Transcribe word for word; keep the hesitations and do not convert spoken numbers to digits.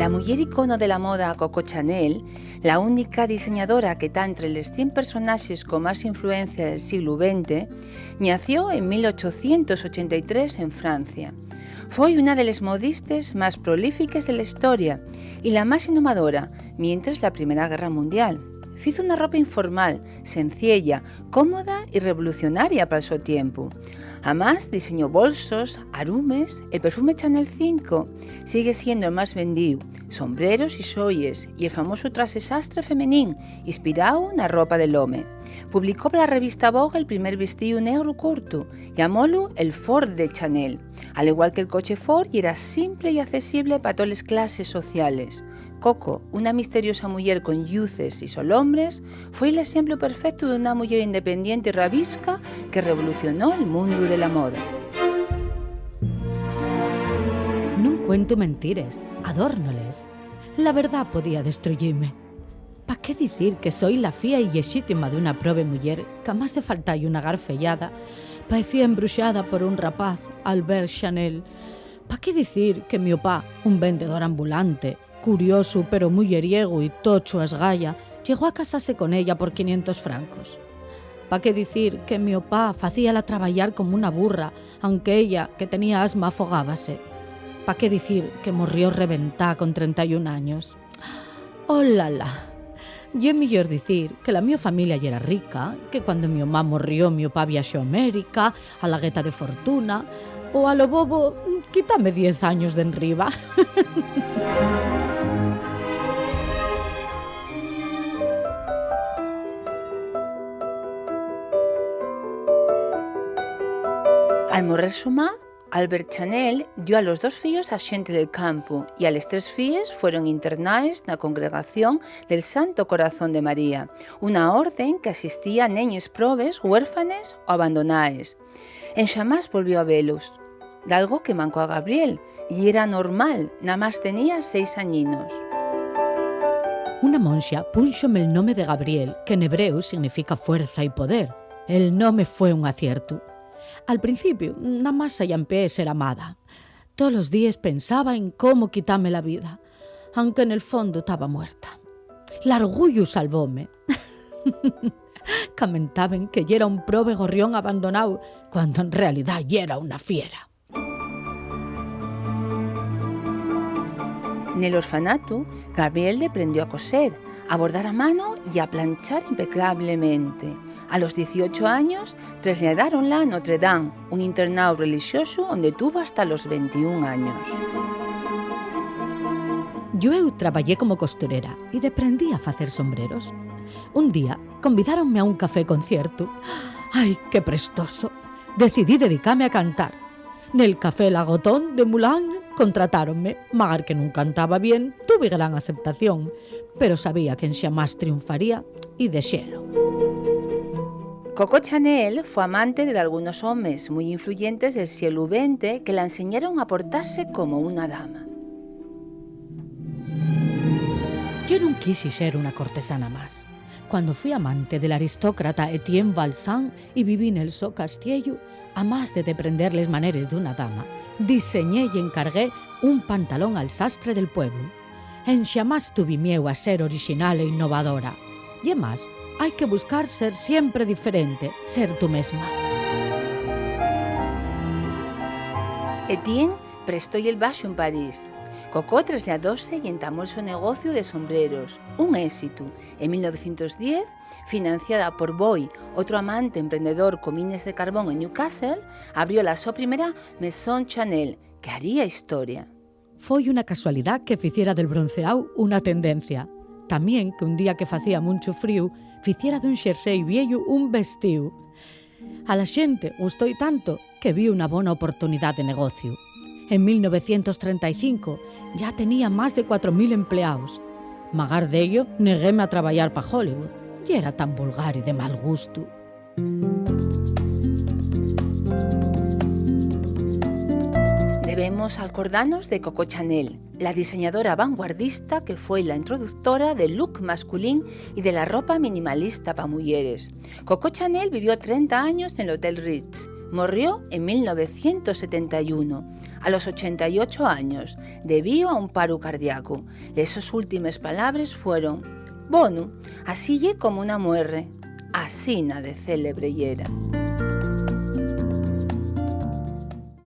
La muyer icono de la moda Coco Chanel, la única diseñadora que ta entre les cien personaxes con más influencia del sieglu venti, ñació en mil ochocientos ochenta y tres en Francia. Foi una de les modistes más prolífiques de la historia y la más innovadora mientres la Primera Guerra Mundial. Fizo una ropa informal, sencella, cómoda y revolucionaria pal so tiempu. Amás, diseñó bolsos, arumes, el perfume Chanel cinco sigue siendo el más vendíu, sombreros y xoyes, y el famosu traxe sastre femenín, inspiráu na ropa del home. Publicó pa la revista Vogue el primer vestíu negru cortu, llamólu el Ford de Chanel. Al igual que'l coche Ford, yera simple y accesible pa toles clases sociales. Coco, una misteriosa muyer con lluces y solombres, foi l'exemplu perfectu d'una muyer independiente y ravisca que revolucionó'l mundu de la moda. Nun cuento mentires, adórnoles. La verdá podía destruyime. Pa qué dicir que soi la fía illexítima d'una probe muyer qu'amás de faltar-y una garfellada, paecía embruxada por un rapaz, Albert Chanel. Pa qué dicir que mio pá, un vendedor ambulante, curiosu pero muyeriegu y tochu a esgaya, llegó a casase con ella por quinientos francos. Pa qué dicir que mio pá facíala trabayar como una burra, anque ella, que tenía asma, afogábase. Pa qué dicir que morrió reventá con trenta y un años. Oh, la, la. Ye millor dicir que la mio familia yera rica, que cuando mio ma morrió, mio pá viaxó a América, a la gueta de fortuna, o a lo bobo, quítame diez años d'enriba. Al morrer su ma, Albert Chanel dio a los dos fíos a xente del campu y a les tres fíes fueron internaes na congregación del Santo Corazón de María, una orden que asistía a neñes probes, huérfanes o abandonaes. Enxamás volvió a velos, dalgo que mancó a Gabriel, y era normal, namás tenía seis añinos. Una monxa púnxome el nome de Gabriel, que n'hebreu significa fuerza y poder. El nome fue un aciertu. Al principiu, namás ayampeé ser amada. Tolos díes pensaba en cómo quitame la vida, anque nel fondo taba muerta. L'argullu salvóme. Camentaben que yera un probe gorrión abandonáu, cuando en realidá yera una fiera. Nel orfanatu, Gabriel deprendió a coser, a bordar a mano y a planchar impecablemente. A los dieciocho años, trasladáronla a Notre Dame, un internau relixosu onde tuvo hasta los ventiún años. Llueu trabayé como costurera y deprendí a facer sombreros. Un día, convidáronme a un café conciertu. ¡Ai, qué prestoso! Decidí dedicame a cantar. Nel Café Lagotón de Mulan contratáronme. Magar que nun cantaba bien, tuvi gran aceptación, pero sabía qu'enxamás triunfaría y dexélo. Coco Chanel fue amante de dalgunos homes mui influyentes del sieglu venti que la enseñaron a portase como una dama. Yo nun quixi ser una cortesana más. Cuando fui amante del aristócrata Etienne Valjean y viví nel so castiellu, amás de deprender les maneres d'una dama, diseñé y encargué un pantalón al sastre del pueblu. Enxamás tuvi mieu a ser orixinal e innovadora. Y amás, hai que buscar ser siempre diferente, ser tu mesma. Etienne prestó'l baxu en París. Coco traslladóse y entamó'l so negociu de sombreros, un ésitu. En mil novecientos diez, financiada por Boy, otro amante emprendedor con mines de carbón en Newcastle, abrió la so primera Maison Chanel, que haría historia. Foi una casualidá que ficiera del bronceáu una tendencia. Tamién que un día que facía munchu fríu, ficiera d'un xersei vieyu un vestíu. A la xente gustó-y tanto que vi una bona oportunidá de negociu. En mil novecientos trenta y cinco yá tenía más de cuatro mil empleaos. Magar d'ello, neguéme a trabayar pa Hollywood. Yera tan vulgar y de mal gustu. Debemos alcordanos de Coco Chanel, la diseñadora vanguardista que foi la introductora del look masculín y de la ropa minimalista pa muyeres. Coco Chanel vivió trenta años nel Hotel Ritz, Morrió en mil novecientos setenta y uno, a los ochenta y ocho años, debío a un paru cardíacu. Les sos últimes palabres fueron: "Bonu, así ye como una muerre". Asina de célebre yera.